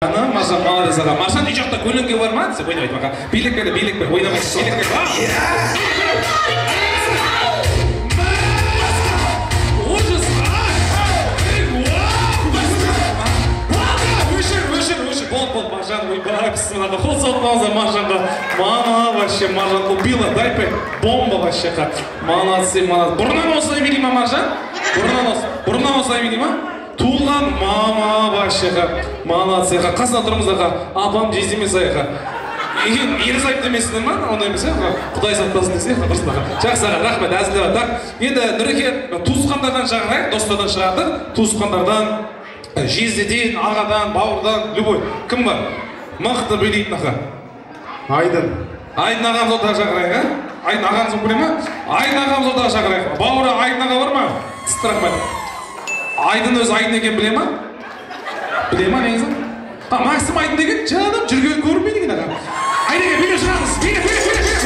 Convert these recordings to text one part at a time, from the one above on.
Маржан молодец аға. Маржан үй жақта көлеңке бар ма? Десе ойнамайды мақа. Билеп бер, билеп бер, ойнамайды. Билеп бер. Ужас! Өшір, өшір, өшір. Болды, болды, Маржан, ойбай, бісміллә. Қол соғып Маржанға. Мама, вообще, Маржан убила, дай пять. Бомба вообще. Молодцы, молодцы. Бұрыннан осылай билей ма, Маржан? Бұрыннан осылай билей ма? Туылған мама вообще, молодцы. Қасында тұрмыз аға, апам жездеме аға. Ері зайыпты емессіңдер ма? Ондай емес, Құдай сақтасын десе, дұрыс аға. Жақсы аға, рахмет, әзілдеп. Так, енді Нұреке, туысқандардан шығарайық, достардан шығардық. Туысқандардан, жездеден, ағадан, бауырдан, любой. Кім бар? Мықты билейтін аға. Айдын. Айдын ағамыз ортаға шақырайық, а? Айдын ағамыз болып келе ма? Айдын ағамыз ортаға шақырайық. Бауыры Айдын аға бар ма? Тісті рахмет. Айдын өзі Айдын екенін біле ма? Біле ма негізі? А, Максим Айдын деген жаным жүрген көрінбейді екен аға. Айдын билеп шығамыз. Билеп, билеп, билеп, билеп.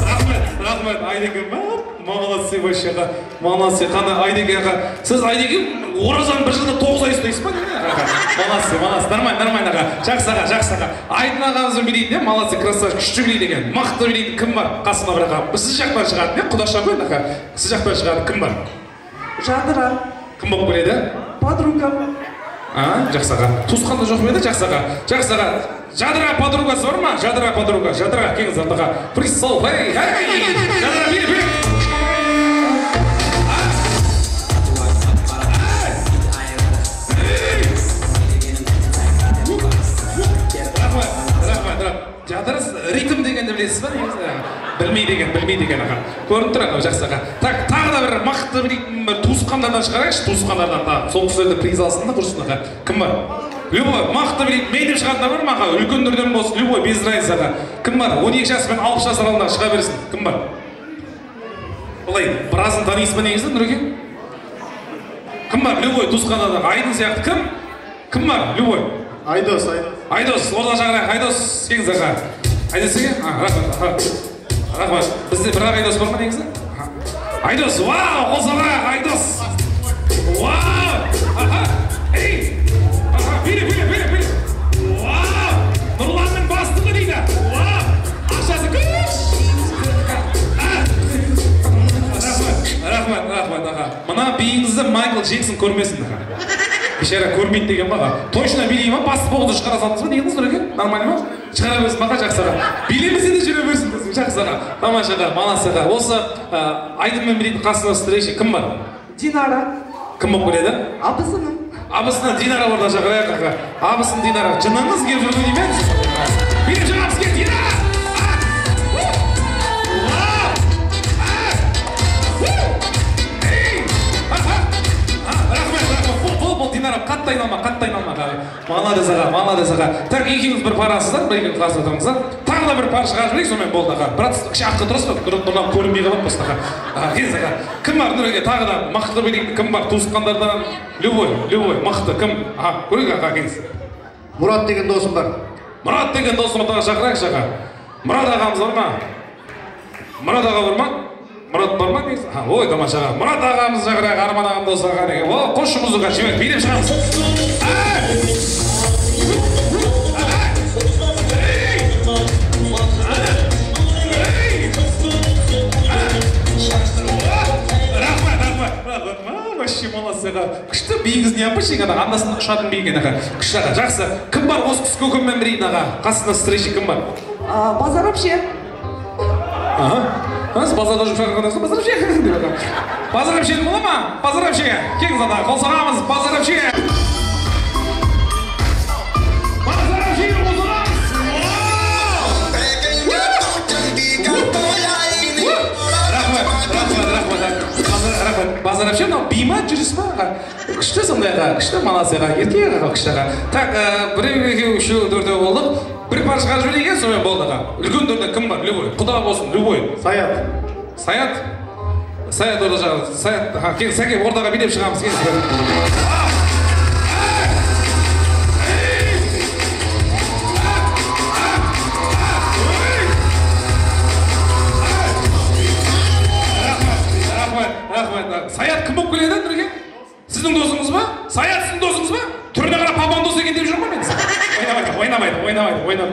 Рахмет, рахмет, Айдеке. Молодцы вообще, молодцы. Қандай Айдеке аға. Сіз Айдеке оразаның бір жылда 9 ай ұстайсыз ба? Молодцы, молодцы, нормально, нормально аға. Жақсы аға, жақсы аға. Айдын ағамызбен билейтін, молодцы, красавчик, күшті билейді екен. Мықты билейтін кім бар? Қасыма бір аға. Сіз жақтан шығады, не? Құдаша ғой аға. Сіз жақтан шығады, кім бар? Жадыра. Кім болып келеді? Подругам. А, жақсы аға. Туысқанда жоқ па еді? Жақсы аға. Жақсы аға. Жадыра подругасы бар ма? Жадыра подруга. Жадыра, келіңіз артыға. Присол, хей, хей. Жадыра, биле, биле. Жадыра, ритм дегенді білесіз ба? Білмейді екен, білмейді екен аға. Көрініп тұр аға, жақсы аға. Так, тағы да бір мықты білетін бір туысқандардан шығарайықшы, туысқандардан тағы. Сол кісілерді приз алсын да құрсын аға. Кім бар? Любой, мықты білетін, мен деп шығатындар бар ма аға? Үлкендерден болсын, любой, без разницы аға. Кім бар? 12 жас пен 60 жас аралығында шыға берсін. Кім бар? Былай, біразын танисыз ба негізі, Нұреке? Кім бар? Любой, туысқандардан. Айдын сияқты кім? Кім бар? Любой. Айдос, Айдос. Айдос, орда шақырайық. Айдос, келіңіз аға. Айдос екен? Рахмет, рахмет. Бізде бір ақ Айдос бар ма негізі? Айдос, вау, қол соғайық, Айдос. Вау, аха, ей, аха, биле, биле, биле, биле. Вау, Нұрланның бастығы дейді. Вау, ақшасы көп. Рахмет, рахмет, рахмет, аға. Мына биіңізді Майкл Джексон көрмесін, аға. Бейшара көрмейді деген ба? Точно билей ма? Басты боғды шығара салдыңыз ба? Негізі Нұреке? Нормально ма? Шығара берсін мақа, жақсы аға. Билемесе де жүре берсін десің, жақсы аға. Тамаша аға, молодцы аға. Осы Айдынмен билейтін қасында встреча кім бар? Динара. Кім болып келеді? Абысыным. Абысыны Динара орда шақырайық аға. Абысын Динара. Жыныңыз келіп жүрді деймін. Билеп шығамыз кел, Динара! Динара, қатты айналма, қатты айналма. Молодец аға, молодец аға. Так, екеуіңіз бір парасыздар, бір екеуіңіз қарсы отырыңыздар. Тағы да бір пар шығарып жіберейік, сонымен болды аға. Брат, кіші артқа тұрасыз ба? Нұрлан көрінбей қалады просто аға. Келіңіз аға. Кім бар Нұреке? Тағы да мықты билейтін кім бар? Туысқандардан любой, любой, мықты кім? Аға, көрейік аға, келіңіз. Мұрат деген досым бар. Мұрат деген досым ортаға шақырайықшы аға. Мұрат ағамыз бар ма? Мұрат аға бар ма? Мұрат бар ма негізі? Ой, тамаша аға. Мұрат ағамыз шақырайық, Арман ағам досы аға деген. О, қосшы музыка, жібер, билеп шығамыз. Рахмет, рахмет, рахмет. Вообще молодцы аға. Күшті биіңіз не апыш екен аға, андасында ұшатын би екен аға. Күшті аға, жақсы. Кім бар осы кісі көкеммен билейтін аға? Қасында встреча кім бар? Базар әпше. Аха. Базарда жүріп шақырған жоқсың, Базар әпше деп аға. Базар әпшені бола ма? Базар әпше. Келіңіз ата, қол соғамыз, Базар әпше. Базар әпшеге қол соғамыз. Рахмет, рахмет, рахмет. Рахмет. Базар әпше, мынау би ма, жүріс па? Күшті сондай аға, күшті, молодцы аға, ерке аға, күшті аға. Так, біреу, екеу, үшеу, төртеу болдық. Бір пар шығарып жіберейік, сонымен болды аға. Үлкендерден кім бар? Любой. Құда болсын, любой. Саят. Саят? Саят орда шығамыз. Саят, аха, кел, Сәке, ордаға билеп шығамыз. Келіңіз.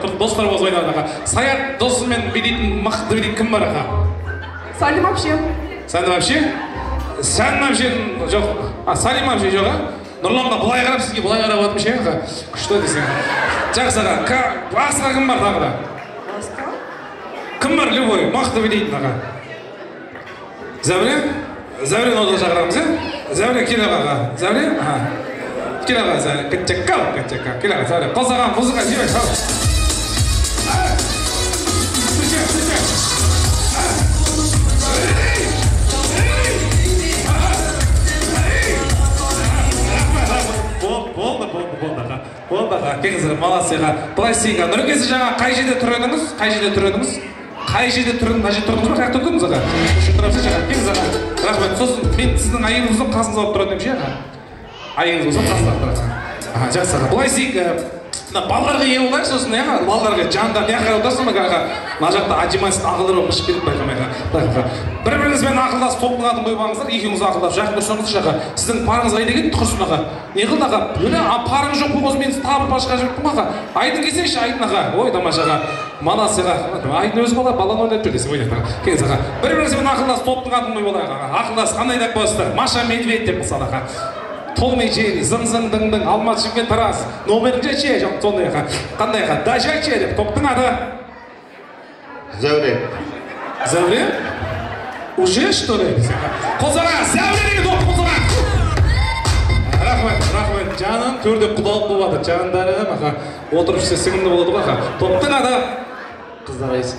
тұрды, достар болса ойнады аға. Саят досымен билейтін, мықты билейтін кім бар аға? Салим вообще. Сәлім әпше? Сәлім әпше жоқ. А, Салим әпше жоқ, а? Нұрланға былай қарап, сізге былай қарап отырмын ше, аға. Күшті десең. Жақсы аға. Басқа кім бар тағы да? Басқа? Кім бар любой, мықты билейтін аға? Зәуре? Зәурені ода шақырамыз, иә? Зәуре, кел аға. Зәуре? Аха. Кел аға, Зәуре. Кітчекка, кітчекка. Кел аға, Зәуре. Қосаған музыка жібер, сал. Встречай, встречай. Болды, болды, болды, аға. Болды, аға. Келіңіздер, молодцы, аға. Былай істейік, аға. Нұреке, сіз жаңа қай жерде тұр едіңіз? Қай жерде тұр едіңіз? Қай жерде тұр едіңіз? Мына жерде тұрдыңыз ба? Қай жақта тұрдыңыз, аға? Осы жерде тұрасыз, аға. Келіңіз, аға. Рахмет. Сосын мен сіздің әйеліңіз болсам, қасыңызда барып тұратын едім ше, аға. Әйеліңіз болсам, қасыңызда барып тұратын. Аха, жақсы, аға. Былай істейік, мына балаларға ие болайық сосын, аға. Балаларға жанда не қарап отырсың ба, аға? Мына жақта отжимайсың, ағалар болып шығып кетіп байқамай, аға. Былай, аға. Бір-біріңізбен ақылдасып топтың атын қойып алыңыздар, екеуіңіз ақылдасып жақын тұрсаңызшы, аға. Сіздің парыңыз қайда кетті, құрсын, аға? Не қылды, аға? Өлі, а парың жоқ болғасын мен сізді тағы бір пар шығарып жіберіппін, аға. Айдын келсеңші, Айдын, аға. Ой, тамаша, аға. Молодцы, аға. Айдын өзі бала, баланы ойнатып жүр десең, ойнатып, аға. Келіңіз, аға. Бір-біріңізбен ақылдасып топтың атын қойып алайық, аға. Ақылдасып қандай деп қоясыздар? Маша Медведь деп мысалы, аға. Том и Джерри, зың зың дың дың, Алматы Шымкент Тараз, номерің ше, жоқ, сондай аға. Қандай аға? Дажай ше деп топтың аты? Зәуре. Зәуре? Уже что ли? Қосаға, Зәуре деген топ қосаға. Рахмет, рахмет. Жаным төрде құдалық болып жатыр. Жандарым, аға. Отырып ішсе сіңімді болады ғой, аға. Топтың аты? Қыздар айсы.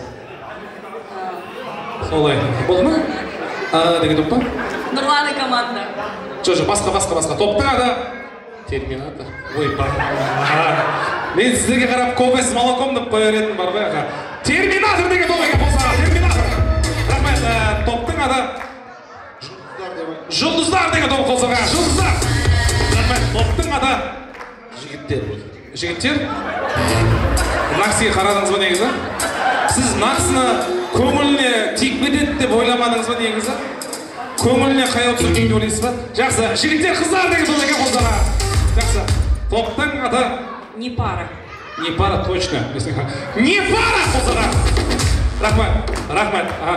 Солай. Болды ма? А, деген топ па? Нұрлан и команда. Жоқ, жоқ, басқа, басқа, басқа. Топтың аты? Терминатор. Ой, бар. Мен сіздерге қарап кофе с молоком деп қояр едім, бар ғой, аға. Терминатор деген топ екен, болса, Терминатор. Рахмет, топтың аты? Жұлдыздар деген топ болса, Жұлдыздар. Рахмет, топтың аты? Жігіттер. Жігіттер? Мына кісіге қарадыңыз ба негізі? Сіз мына кісіні көңіліне тиіп кетеді деп ойламадыңыз ба негізі? Көңіліне қаяу түсірген деп ойлайсыз ба? Жақсы, жігіттер, қыздар деген топ екен қосаға. Жақсы. Топтың аты? Не пара. Не пара, точно. Не пара қосаға. Рахмет, рахмет. Аха.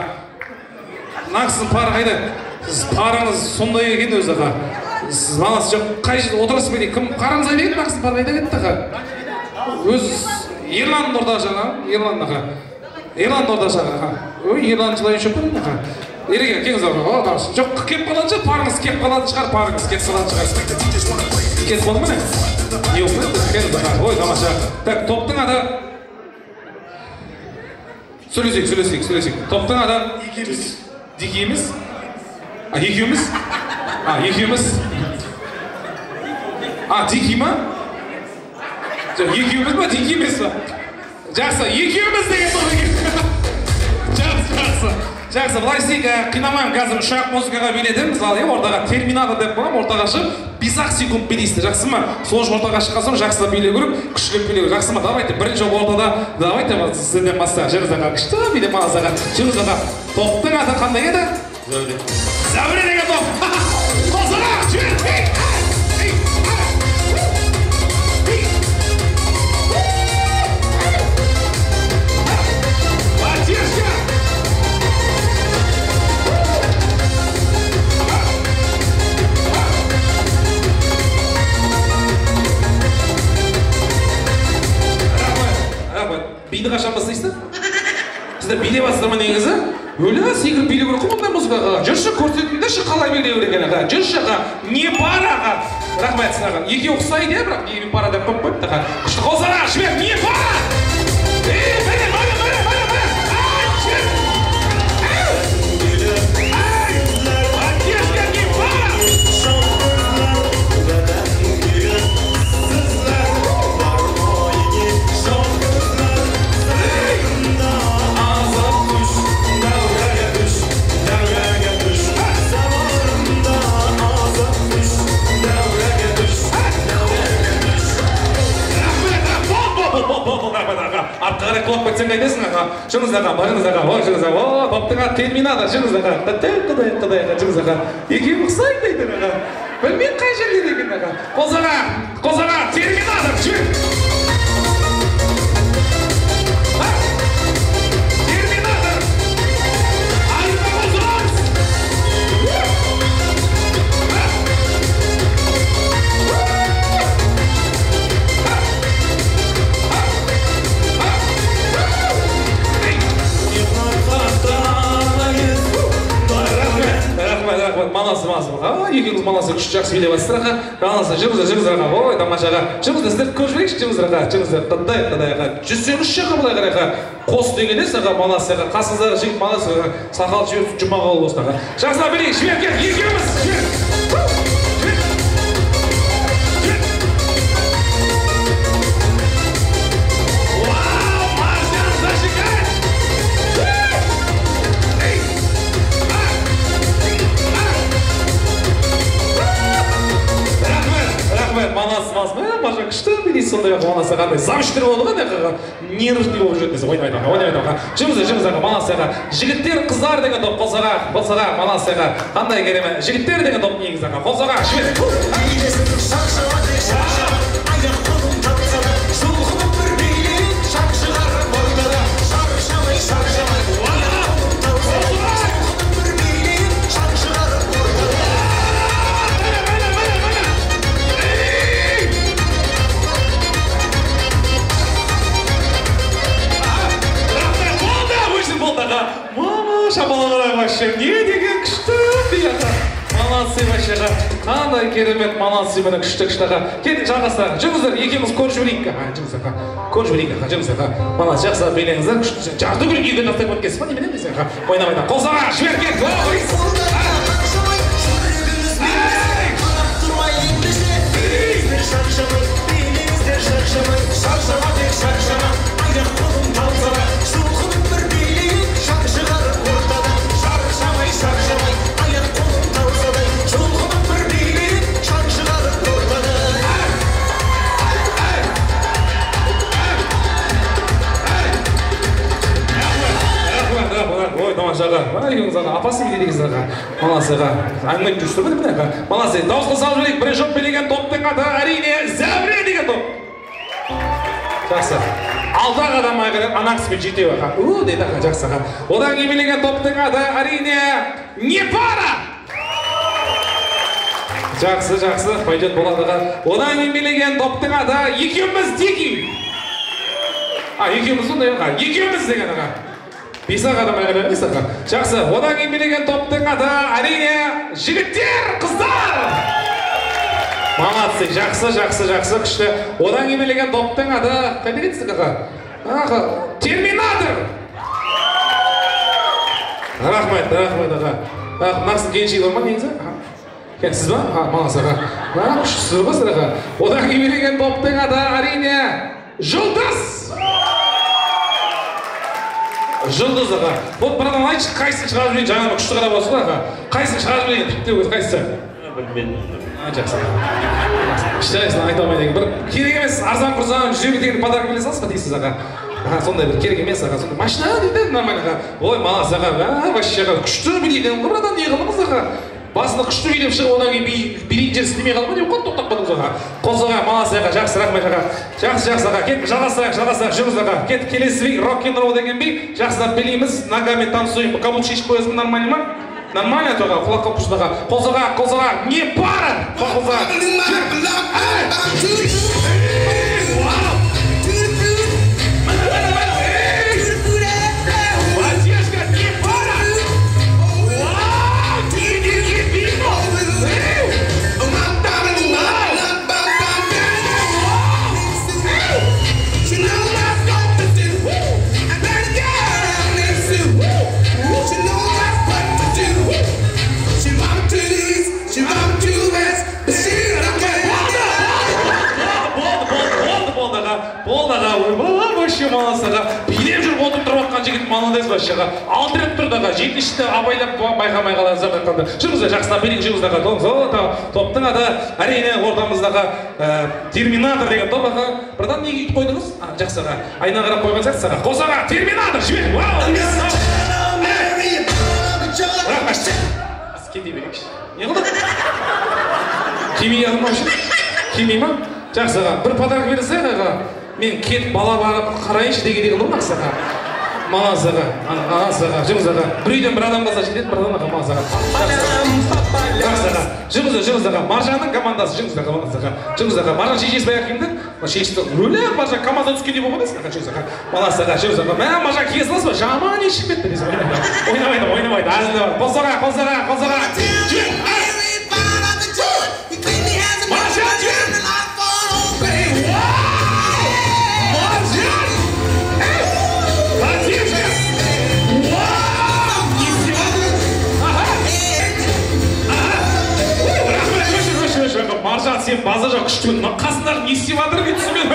Мына кісінің пары қайда? Сіз парыңыз сондай екен өзі, аға. Сіз баласы жоқ, қай жерде отырасыз ба дейді? Кім парыңыз қайда кетті? Мына кісінің пары қайда кетті, аға? Өз Ерлан Нұрдаш, аға. Ерлан, аға. Ерлан Нұрдаш, аға. Ой, Ерлан жылайын шөп бар, аға. Ереке, келіңіз, аға. О, тамаша. Жоқ, келіп қалатын шығар, парыңыз келіп қалатын шығар, парыңыз келіп қалатын шығар. Кетіп қалды ма не? Не болып кетті? Келіңіз, аға. Ой, тамаша. Так, топтың аты? Сөйлесейік, сөйлесейік, сөйлесейік. Топтың аты? Екеуміз. Дикий емес? А, екеуміз? А, екеуміз? А, дикий ма? Жоқ, екеуміз ба, дикий емес па? Жақсы, екеуміз деген топ екен. Жақсы, жақсы. Жақсы, былай істейік, қинамаймын, қазір үш-ақ музыкаға билетемін, мысалы, ортаға Терминатор деп қоямын, ортаға шығып, 5-ақ секунд билейсіздер, жақсы ма? Сол үшін ортаға шыққан соң жақсылап билеу керек, күштілеп билеу керек, жақсы ма? Давайте, бірінші ортада, давайте, сіздерден бастайық. Жүріңіз, аға, күшті билеп алыңыз, аға. Жүріңіз, аға. Топтың аты қандай еді? Зәуре. Зәуре деген топ. Қосыла, жібер, ей, ей, ей. Поддержка! Рахмет, рахмет. Биді қашан бастайсыздар? Сіздер билеп жатсыздар ма негізі? Өлі, секіріп билеу керек қой мұндай музыкаға. Жүрші, көрсетіңдерші қалай билеу керек екен, аға. Жүрші, аға. Не бар, аға? Рахмет саған. Екеуі ұқсайды, иә, бірақ не пара деп қойып қойыпты, аға. Күшті қол соға, жібер, не пара? Ей, міне, міне, міне, міне, міне. Ай, жібер. Ау! Ай! Поддержка, не пара! Артқа қарай құлап кетсең қайтесің, аға? Жүріңіз, аға, барыңыз, аға, ой, жүріңіз, аға. О, топтың аты Терминатор, жүріңіз, аға. Құдай, құдай, құдай, аға, жүріңіз, аға. Екеуі ұқсайды дейді, аға. Білмеймін қай жерде екен, аға. Қос аға, қос аға, Терминатор, жүр. рахмет, молодцы, молодцы. Екеуіңіз молодцы, күшті жақсы билеп жатсыздар, аға. Молодцы, жүріңіздер, жүріңіздер, аға. Ой, тамаша, аға. Жүріңіздер, сіздерді көріп жіберейікші, жүріңіздер, аға. Жүріңіздер, құдай, құдай, аға. Жүрсеңізші, аға, былай қарай, аға. Қос деген емес, аға, молодцы, аға. Қасыңыздағы жігіт молодцы, аға. Сақал жіберіп, жұмаға болсын, аға. Жақсылап билейік, жібер, кел, екеуміз, жібер. Молодцы, молодцы. Маржан күшті билейсіз сондай, молодцы, қандай завучтер болды ғой, аға. Нервный болып жүреді десе, ойнамайды, аға, ойнамайды, аға. Жүріңіздер, жүріңіздер, аға, молодцы, аға. Жігіттер, қыздар деген топ, қол соға, қол соға, молодцы, аға. Қандай керемет. Жігіттер деген топ негізі, аға. Қол соға, жібер. Вообще, не деген күшті би, аға. Молодцы, вообще, аға. Қандай керемет, молодцы, міне күшті, күшті, аға. Кеттік, жалғастырайық. Жүріңіздер, екеуміз көріп жіберейік, аға. Жүріңіздер, аға. Көріп жіберейік, аға. Жүріңіздер, аға. Молодцы, жақсылап билеңіздер. Күшті. Жарты күн үйге тастап кеткенсіз ба, немене десең, аға. Ойнамайды. Қол соға, жібер, кет. Ой, тамаша, аға. Екеуіңіз, аға. Апасы билейді екенсіз, аға. Молодцы, аға. Әңгіме айтып жүрсіздер ме, міне, аға. Молодцы. Дауысқа салып жіберейік. Бірінші топ билеген топтың аты әрине Зәуре деген топ. Жақсы. Алдағы адам айғайлап, ана кісімен жетеу, аға. У дейді, аға, жақсы, аға. Одан кейін билеген топтың аты әрине Не пара. Жақсы, жақсы, пойдет, болады, аға. Одан кейін билеген топтың аты Екеуміз дикий. А, екеуміз сондай, аға. Екеуміз деген, аға. Бес ақ адам айғайлап, бес аға. Жақсы, одан кейін билеген топтың аты әрине Жігіттер, қыздар. Молодцы, жақсы, жақсы, жақсы, күшті. Одан кейін билеген топтың аты қайда кетсік, аға? Аға, Терминатор. Рахмет, рахмет, аға. Мына кісінің келіншегі бар ма негізі? Сіз ба? Молодцы, аға. Күштісіз ғой сіз, аға. Одан кейін билеген топтың аты әрине Жұлдыз. Жұлдыз, аға. Вот, братан, айтшы, қайсысын шығарып жіберейін? Жаңа күшті қарап отырсыз ғой, аға. Қайсысын шығарып жіберейін? Тіпті өзі қайсысы? Білмедім. Жақсы. Күшті, айта алмайды екен. Бір керек емес, арзан құрзан 150 теңге подарок бере саласыз ба дейсіз, аға? Аға, сондай бір керек емес, аға. Сондай машина дейді, нормально, аға. Ой, молодцы, аға. Вообще, аға, күшті билейді ғой, братан, не қылдыңыз, аға? Басында күшті билеп шығып, одан кейін билейтін жер істемей қалды ма деп қалды, тоқтап қалдыңыз, аға. Қол соға, молодцы, аға, жақсы, рахмет, аға. Жақсы, жақсы, аға. Кеттік, жалғастырайық, жалғастырайық, жүріңіз, аға. Кеттік, келесі би, рок-н-ролл деген би. Жақсылап билейміз, ногами танцуем. Каблук шешіп қоясыз ба, нормально ма? Нормально, аға, құлаққа күшті, аға. Қол соға, қол соға, не пара! Қол соға. Болды, аға, ойбай, вообще молодцы, аға. Билеп жүріп отырып тұрып жатқан жігіт молодец вообще, аға. 6 рет тұрды, аға. 7-шіде абайлап байқамай қалады жатқанда. Жүріңіздер, жақсылап билейік, жүріңіздер, аға. Топтың аты әрине ортамыздағы Терминатор деген топ, аға. Братан, неге үйтіп қойдыңыз? Жақсы, аға. Айна қарап қойған сияқтысыз, аға. Қос, аға, Терминатор, жібер. Рахмет. Кете берейікші. Не қылдық? Келмей қалды ма вообще? Келмей ма? Жақсы, аға. Бір подарок берсек, аға. Мен кетіп бала барып қарайыншы дегендей қылдым мына кісі, аға. Молодцы, аға. Молодцы, аға. Жүріңіз, аға. Бір үйден бір адам қалса жетеді, бір адам, аға. Молодцы, аға. Жақсы, аға. Жүріңіз, жүріңіз, аға. Маржанның командасы, жүріңіз, аға. Молодцы, аға. Жүріңіз, аға. Маржан шешесі баяғы кімді? Шешесі өлі, Маржан КамАЗдан түскендей болған дейсің, аға. Жүріңіз, аға. Молодцы, аға. Жүріңіз, аға. Мә, Маржан кие саласыз ба? Жаман ешіп кетті дейсің. Ойнамайды, ойнамайды. Ойнамайды, әзілдеп. Қол соғайық, қол соғайық, қол соғайық. Маржан, жібер! Маржан! Поддержка! Вау! Не істеп жатыр? Аха! Аха! Рахмет, өшір, өшір, өшір. Маржан, сен базар жоқ, күшті. Мына қасындағы не істеп жатыр, мен түсінбедім.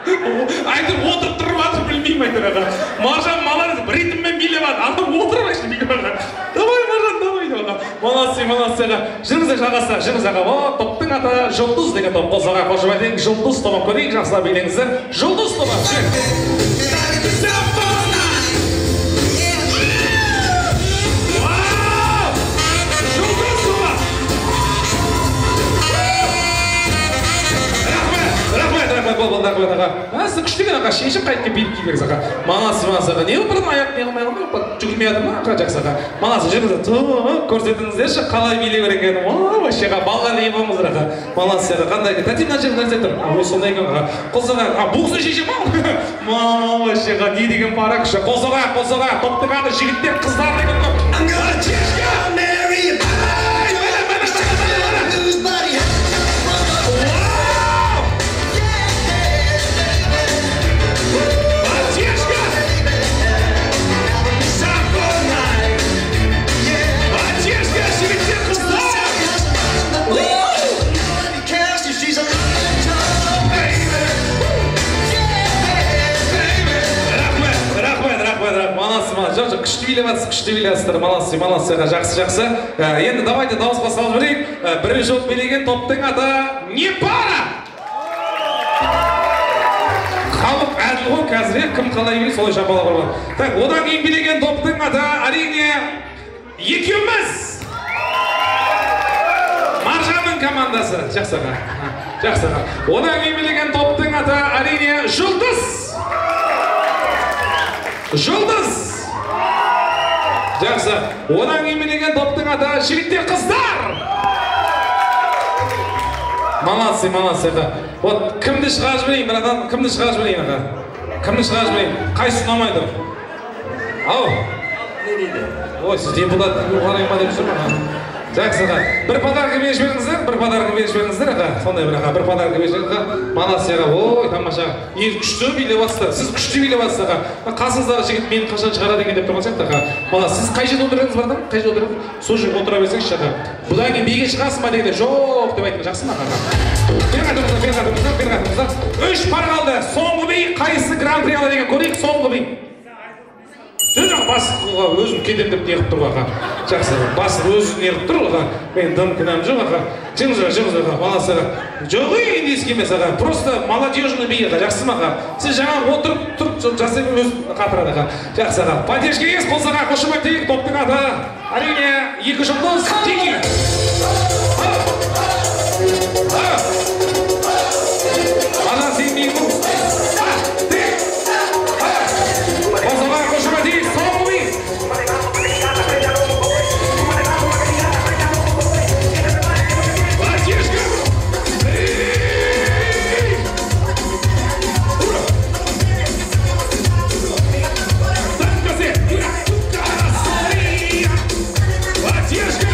Айтып отырып тұрып жатыр, білмеймін айтып аға. Маржан молодец, ритммен билеп жатыр. Ана отырып вообще билеп жатыр. Давай, Маржан, давай деп аға. Молодцы, молодцы аға. Жүріңіздер, жалғастыра, жүріңіз аға. О, топтың аты Жұлдыз деген топ. Қол соғайық, қошеметтейік. Жұлдыз тобын көрейік, жақсылап билеңіздер. Жұлдыз тобы. Жүр. Вау! Жұлдыз тобы! Рахмет, рахмет, рахмет, бол, бол, рахмет, аға. Сіз күшті екен, аға, шешіп қайтып биліп киіп аға. Молодцы, молодцы, аға. Не болып аяқ не қылмай қалмай, жүгірмей жатыр ма, аға, жақсы, аға. Молодцы, жүріңіздер. Ту, көрсетіңіздерші, қалай билеу керек екенін. О, вообще, аға, балалар ие болыңыздар, аға. Молодцы, аға, қандай екен? Тәте, мына жерде нәрсе тұр. А, ой, сондай екен, аға. Қол соғайық. А, бұл кісі шеше ма? Мама, вообще, аға, не деген пара күші. Қол соғайық, қол соғайық. Топтың аты жігіттер, қыздар деген топ. Мальчишка! Ай, міне, міне, міне, міне. Вау! Мальчишка! Мальчишка, жігіттер, қыздар! Рахмет, рахмет, рахмет, рахмет. Молодцы, молодцы. Жоқ, жоқ, күшті билеп жатсыз, күшті билеп жатсыздар. Молодцы, молодцы, аға, жақсы, жақсы. Енді давайте дауысқа салып жіберейік. Бірінші болып билеген топтың аты не пара. Халық әділ ғой қазір, кім қалай билейді, солай шапалақ ұрады. Так, одан кейін билеген топтың аты әрине екеуміз. Маржанның командасы. Жақсы аға. Жақсы аға. Одан кейін билеген топтың аты әрине Жұлдыз. Жұлдыз. Жақсы. Одан кейін билеген топтың аты жігіттер, қыздар. Молодцы, молодцы, аға. Вот кімді шығарып жіберейін, братан, кімді шығарып жіберейін, аға? Кімді шығарып жіберейін? Қайсысы ұнамайды? Ау. Не дейді? Ой, сіз депутат қарайын ба деп жүрмін, аға. Жақсы, аға. Бір подарка беріп жіберіңіздер, бір подарка беріп жіберіңіздер, аға. Сондай бір, аға, бір подарка беріп жіберіңіздер, аға. Молодцы, аға. Ой, тамаша. Негізі күшті билеп жатсыздар. Сіз күшті билеп жатсыз, аға. Қасыңыздағы жігіт мені қашан шығарады екен деп тұрған сияқты, аға. Молодцы. Сіз қай жерде отырдыңыз, братан? Қай жерде отырдыңыз? Сол жерге отыра берсеңізші, аға. Бұдан кейін биге шығасың ба дегенде, жоқ деп айтыңыз, жақсы ма, аға? Бері қайтыңыздар, бері қайтыңыздар, бері қайтыңыздар. Үш пар қалды. Соңғы би қайсысы гран-при алады екен көрейік, соңғы би. Жоқ, жоқ, бастық өзім кетем деп неғып тұр, аға. Жақсы, бастық өзі неғып тұр, аға. Мен дым кінәм жоқ, аға. Жүріңіз, жүріңіз, аға, молодцы, аға. Жоқ, индийский емес, аға. Просто молодежный би, аға, жақсы ма, аға? Сіз жаңа отырып тұрып жасай өзі қатырады, аға. Жақсы, аға. Поддержка есть, қол соғайық, қошеметтейік. Топтың аты әрине екі жұлдыз, Дикий. Ана, сен биің бұл. Қол соғайық, қошеметтейік. Соңғы би. Поддержка! Эй! Ура! Поддержка!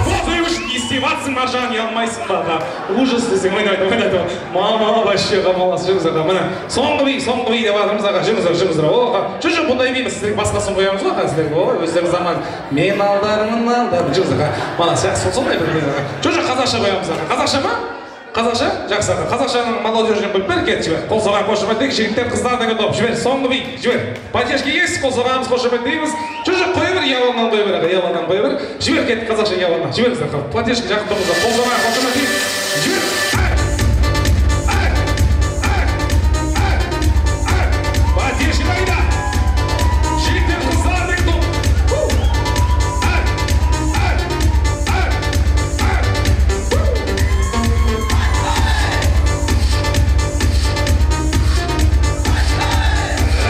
Болды! Не істеп жатсың, Маржан, ұялмайсың ба, аға? Ужас десең, ойнайды, ойнайды. Мама, вообще, молодцы, жүріңіз, аға. Міне, соңғы би, соңғы би деп жатырмыз, аға. Жүріңіздер, жүріңіздер. О, аға. Жүр, жүр, бұндай би емес, сіздерге басқасын қоямыз ғой, аға, сіздерге. Ой, өздеріңіз заман. Мен алдармын, алдармын. Жүріңіз, аға. Молодцы, жақсы, сондай бір, аға. Жүр, жүр, қазақша қоямыз, аға. Қазақша ма? Қазақша? Жақсы, аға. Қазақшаның молодежін қойып бер, кет, жібер. Қол соғайық, қошеметтейік, жігіттер, қыздар деген топ. Жібер, соңғы би, жібер. Поддержка есть, қол соғамыз, қошеметтейміз. Жүр, жүр, қоя бер, ұяланнан қоя бер, аға, ұяланнан қоя бер. Жібер, кет, қазақша ұяланнан. Жіберіңіздер, аға. Поддержка жақын тұрыңыздар. Қол соғайық, қошеметтейік. Жібер. Ай! Ай! Ай! Ай! Ай! Поддержка қайда? Жігіттер, қыздар деген топ. Ай! Ай! Ай! Ай!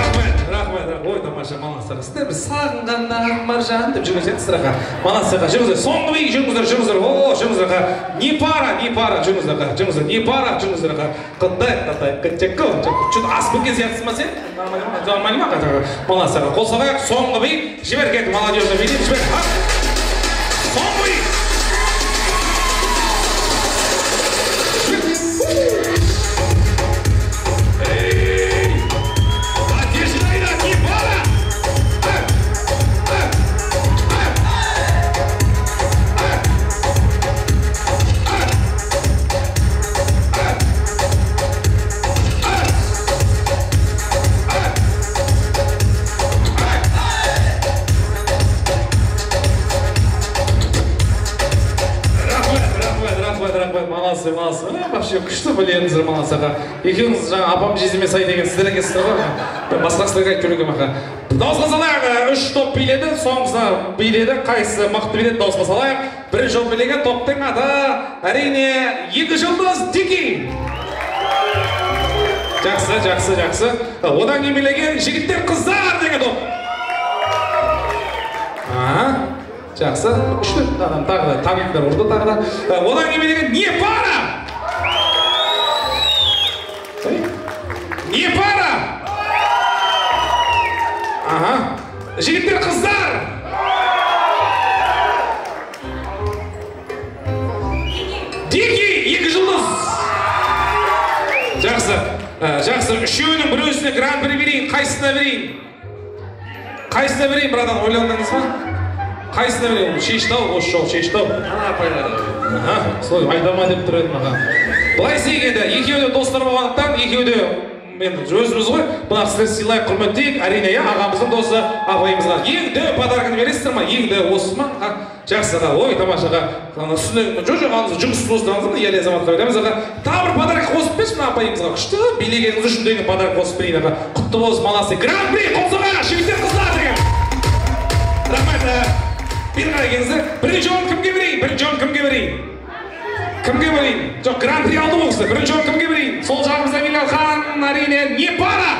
Рахмет, рахмет, рахмет. Ой, тамаша, молодцы. Сіздер біз сағынғанда Маржан деп жүрген сияқтысыздар, аға. Молодцы, аға, жүріңіздер. Соңғы би, жүріңіздер, жүріңіздер. О, жүріңіздер, аға. Не пара, не пара, жүріңіздер, аға. Жүріңіздер, не пара, жүріңіздер, аға. Қытай, қытай, қытчакко. Что-то асып кеткен сияқтысың ба сен? Нормально ма? Нормально ма? Молодцы, аға. Қол соғайық, соңғы би. Жібер кет, молодежный билейді, жібер. Соңғы би. Молодцы, молодцы. Вообще күшті білеңіздер, молодцы, аға. Екеуіңіз жаңа апам жездеме сай деген сіздер екенсіздер ғой. Мен басқа кісілерге айтып жүргенмін, аға. Дауысқа салайық, 3 топ биледі, соңғысы биледі, қайсысы мықты биледі, дауысқа салайық. Бірінші топ билеген топтың аты әрине 2 жұлдыз Дикий. Жақсы, жақсы, жақсы. Одан кейін билеген жігіттер қыздар деген топ. Жақсы, 3-4 адам тағы да табиптар ұрды тағы да. Одан кейін билеген не пара? Не пара? Аха. Жігіттер қыздар. Дикий 2 жұлдыз. Жақсы. Жақсы. Үшеуінің біреусіне гран-при берейін, қайсысына берейін? Қайсысына берейін, братан, ойландыңыз ба? Қайсысына берейін? Шешті ау, осы жолы шешті ау. Ана апайлар. Аха, солай айдама деп тұр едім, аға. Былай істейік енді, екеуі де достар болғандықтан, екеуі де енді өзіміз ғой, мына кісілерді сыйлайық, құрметтейік. Әрине, иә, ағамыздың досы апайымызға ең дәу подарканы бересіздер ма? Ең дәу осы ма? Жақсы, аға. Ой, тамаша, аға. Үстіне, жоқ, жоқ, алыңыз, жұмыссыз болсаңыз, Ерлі азаматқа береміз, аға. Тағы бір подарок қосып берші мына апайымызға. Күшті билегеніңіз үшін деген подарок қосып берейін, аға. Құтты болсын, молодцы. Гран-при қол соғайық, жігіттер, қыздар деген. Рахмет. Бері қарай келіңіздер. Бірінші орын кімге берейін? Бірінші орын кімге берейін? Кімге берейін? Жоқ, гран-при алды ғой кісі. Бірінші орын кімге берейін? Сол жағымызда Милан, әрине, не пара.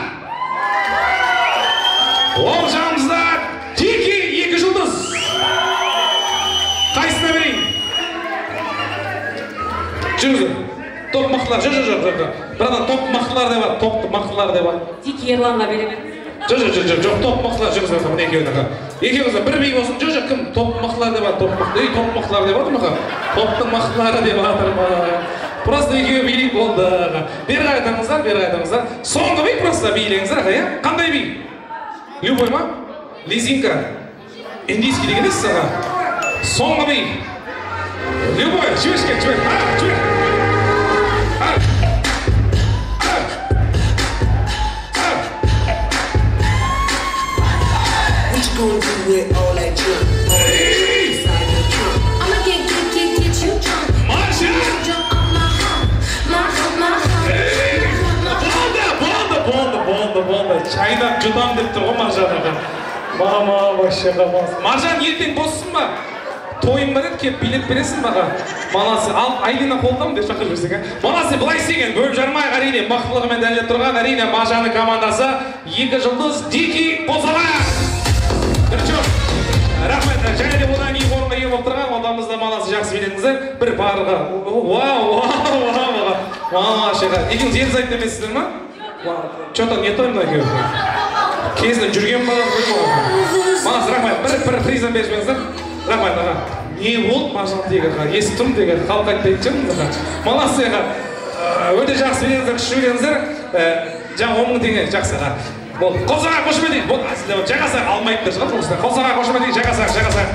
Оң жағымызда Дикий 2 жұлдыз. Қайсысына берейін? Жүріңіздер. Топ мықтылар. Жоқ, жоқ, жоқ, жоқ. Братан, топ мықтылар деп бар. Топ мықтылар деп бар. Дикий Ерланға бере беріңіз. Жоқ, жоқ, жоқ, жоқ, топ мықтылар жүріңіздер, міне екеуін, аға. Екеуіңіз бір би болсын. Жоқ, жоқ, кім? Топ мықтылар деп бар, топ мықты. Ей, топ мықтылар деп жатыр ма? Топтың мықтылары деп жатыр ма? Просто екеуі билейік болды, аға. Бері қайтыңыздар, бері қайтыңыздар. Соңғы би просто билеңіздер, аға, иә? Қандай би? Любой ма? Лезинка. Индийский деген емес, аға. Соңғы би. Любой, жіберші, жібер. А, жібер. А. Gonna do with all that junk, all that junk inside your trunk. I'ma get you drunk. Marjan! Drunk on my hump, my hump, my hump. Болды, болды, болды, болды. Чайнап жұтам деп тұр ғой Маржан аға. Мама, вообще қамас. Маржан, ертең боссың ба? Тойым бар еді, келіп билет бересің ба, аға? Молодцы. Ал Айлина қолдам деп шақырып жүрсең, а? Молодцы, былай істеген, бөліп жармайық, әрине, мықтылығымен дәлелдеп тұрған, әрине, Маржанның командасы 2 жұлдыз Дикий қосылған. Рахмет, және де одан кейін орынға ие болып тұрған отамызда молодцы, жақсы биледіңіздер. Бір барлығы. Вау, вау, вау, вау. Машаға. Екеуіңіз ерлі зайыпты емессіздер ма? Че-то не то мына екеуі. Кезінде жүрген бала ғой. Молодцы, рахмет. Бір приздан беріп жіберіңіздер. Рахмет, аға. Не болды Маржан тегі, аға? Естіп тұрмын тегі, халық айтпайтын шығармыз, аға. Молодцы, аға. Өте жақсы биледіңіздер, күшті биледіңіздер. Жаңа 10 000 теңге, жақсы, аға. Болды. Қол соғайық, қошемет дейік. Болды, әзілдеп жағасақ алмайтын шығар. Қол соғайық, қошемет дейік, жағасақ, жағасақ.